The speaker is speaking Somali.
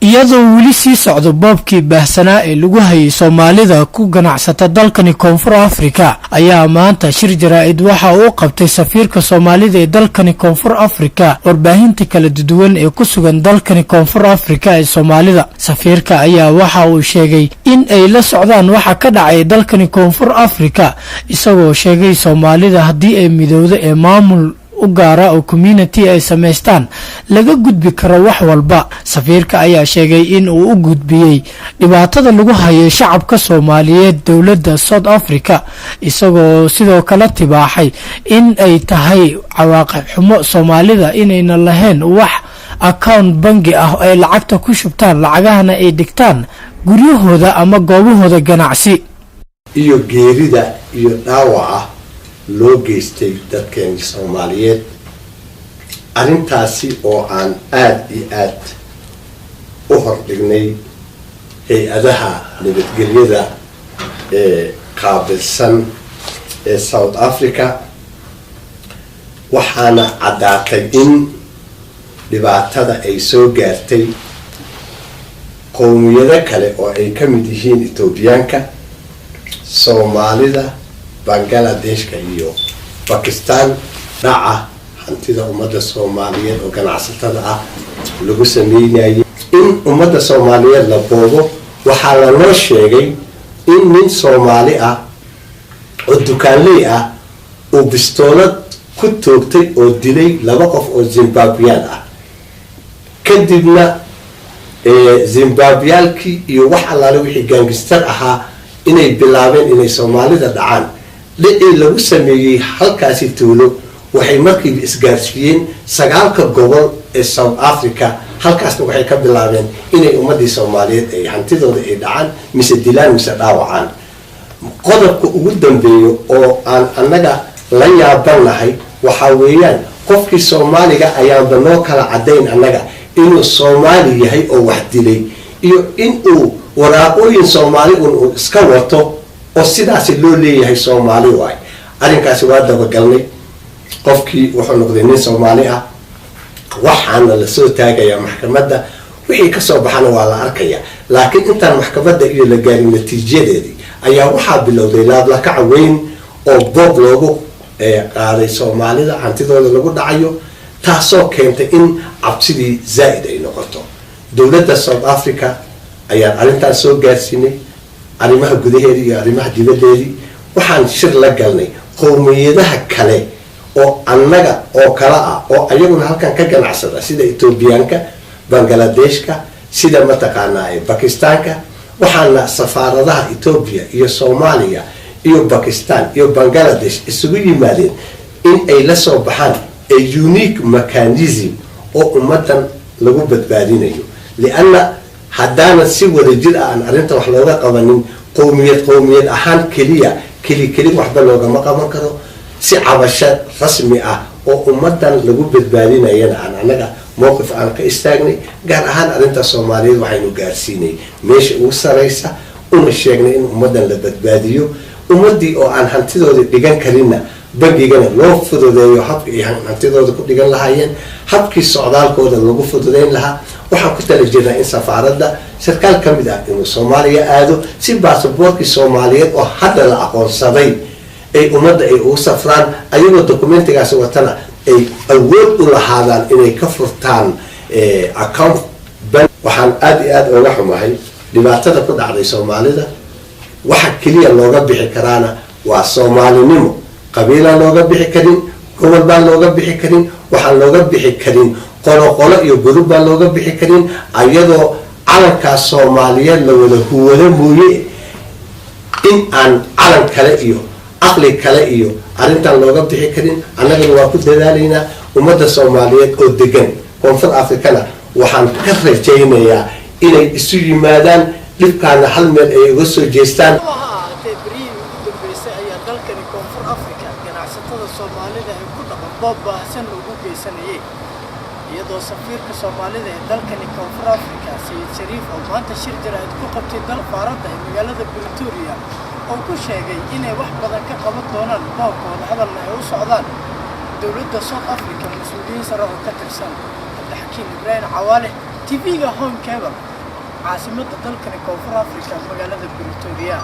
Iyadoo weli sii socdo boobkii baahsanaa ee lagu hayay Soomaalida ku ganacsata dalkani Koonfur Afrika, ayaa maanta shir jaraa'id waxa uu qabtay safiirka Soomaalida ee dalkani Koonfur Afrika warbaahinta kala duwan ee ku sugan dalkani Koonfur Afrika ee Soomaalida. Safiirka ayaa waxa uu sheegay in ay la socdaan waxa ka dhacay dalkani Koonfur Afrika, isagoo sheegay Soomaalida haddii ay midowdo ee maamul u gaara oo community ay samaystaan, laga gudbi karo wax walba. Safiirka ayaa sheegay in uu u gudbiyey dhibaatada lagu hayo shacabka Soomaaliyeed dowladda South Africa, isagoo sidoo kale tibaaxay in ay tahay cawaaqib xumo Soomaalida inayna lahayn wax account bangi ah oo ay lacagta ku shubtaan, lacagahana ay dhigtaan guryahooda ama goobahooda ganacsi. Iyo geerida iyo dhaawaca loo geystay dadkeeni Soomaaliyeed, arrintaasi oo aan aada iyo aada u hordhignay hay-adaha nabadgelyada ee qaabilsan ee South Africa, waxaana caddaatay in dhibaatada ay soo gaartay qowmiyado kale oo ay ka mid yihiin Etoobiyaanka, Soomaalida, Bangladeshka iyo Bakistan. Dhaca hantida ummadda Soomaaliyeed oo ganacsatada ah lagu sameynayay, in ummadda Soomaaliyeed la boobo. Waxaa lanoo sheegay in nin Soomaali ah oo dukaanley ah uu bistoolad ku toogtay oo dilay laba qof oo Zimbabweyaan ah. Kadibna Zimbabweyaalkii iyo wax allaale wixii gangster ahaa inay bilaabeen inay Soomaalida dhacaan. Dhicii lagu sameeyey halkaasi tuulo waxay markiiba isgaarsiiyeen sagaalka gobol ee South Africa. Halkaasna waxay ka bilaabeen inay ummadii Soomaaliyeed ay hantidooda ay dhacaan, mise dilaan, mise dhaawacaan. Qodobka ugu dambeeyo oo aan annaga la yaabannahay waxaa weeyaan, qofkii Soomaaliga ayaanba noo kala caddayn annaga inuu Soomaali yahay oo wax dilay iyo in uu waraaqooyin Soomaali un uu iska wato oo sidaasi loo leeyahay Soomaali waay. Arrinkaasi waa dabagalnay. Qofkii wuxuu noqday nin Soomaali ah, waxaana lasoo taagayaa maxkamadda. Wixii kasoo baxana waa la arkaya. Laakiin intaan maxkamadda iyo la gaarin natiijadeedii ayaa waxaa bilowday laablakaca weyn oo boob loogu qaaday Soomaalida, hantidooda lagu dhacayo, taasoo keentay in cabsidii zaa'id ay noqoto. Dowladda South Africa ayaan arrintaas soo gaarsiinay, arrimaha gudaheedii iyo arrimaha dibaddeedii. Waxaan shir la galnay qowmiyadaha kale oo annaga oo kale ah oo ayaguna halkan ka ganacsada, sida Etoobiyaanka, Bangladeshka, sida mataqaanaa Bakistaanka. Waxaana safaaradaha Etoobiya iyo Soomaaliya iyo Bakistan iyo Bangladesh isugu yimaadeen in ay la soo baxaan a unique mechanism oo ummadan lagu badbaadinayo, lianna haddaanan si wadajir ah aan arrinta wax looga qabanin, qowmiyad qowmiyad ahaan keliya, keli keli waxba loogama qaban karo. Si cabasho rasmi ah oo ummadan lagu badbaadinayana aan annaga mowqif aan ka istaagnay, gaar ahaan arrinta Soomaaliyeed, waxaynu gaarsiinay meesha ugu saraysa, una sheegnay in ummadan la badbaadiyo, ummadii oo aan hantidooda dhigan karinna bangigana loo fududeeyo habka ay hantidooda ku dhigan lahaayeen, habkii socdaalkooda lagu fududeyn lahaa. Waxaan ku tala jirnaa in safaaradda sarkaal ka mid ah inuu Soomaaliya aado si baasaboorkii Soomaaliyeed oo hadda la aqoonsaday ay ummadda ay ugu safraan, ayagoo documentigaasi watana ay awood u lahaadaan inay ka furtaan account. Waxaan aada iyo aada oga xumahay dhibaatada ku dhacday Soomaalida. Waxa keliya looga bixi karaana waa Soomaalinimo. Qabiilaan looga bixi karin, gobol baan looga bixi karin, waxaan looga bixi karin qolo qolo iyo gurub baan looga bixi karin, ayadoo calankaas Soomaaliyeed la wada huwado mooye. In aan calan kale iyo aqli kale iyo arrintan looga bixi karin, annagana waa ku dadaalaynaa. Ummadda Soomaaliyeed oo degan Koonfur Africana waxaan ka rajaynayaa inay isu yimaadaan, dhibkaana hal meel ay uga soo jeestaan. Ha ahaatee, beryihii ugu dambeysay ayaa dalkani Koonfur Africa ganacsatada Soomaalida ee ku dhaqan boob baahsan loogu geysanayay, iyadoo safiirka Soomaalida ee dalkani Koonfur Africa, Sayid Shariif, oo maanta shir jaraa'id ku qabtay safaaradda ee magaalada Pretoria, oo ku sheegay inay wax badan ka qaban doonaan boobkooda, hadalna ay u socdaan dowladda South Africa mas-uuliyiin sare oo ka tirsan. Cabdixakiim Ibraahim Cawaale, TV-ga Horn Cable. Caasimadda dalkani Koonfur Africa, magaalada Pretoria.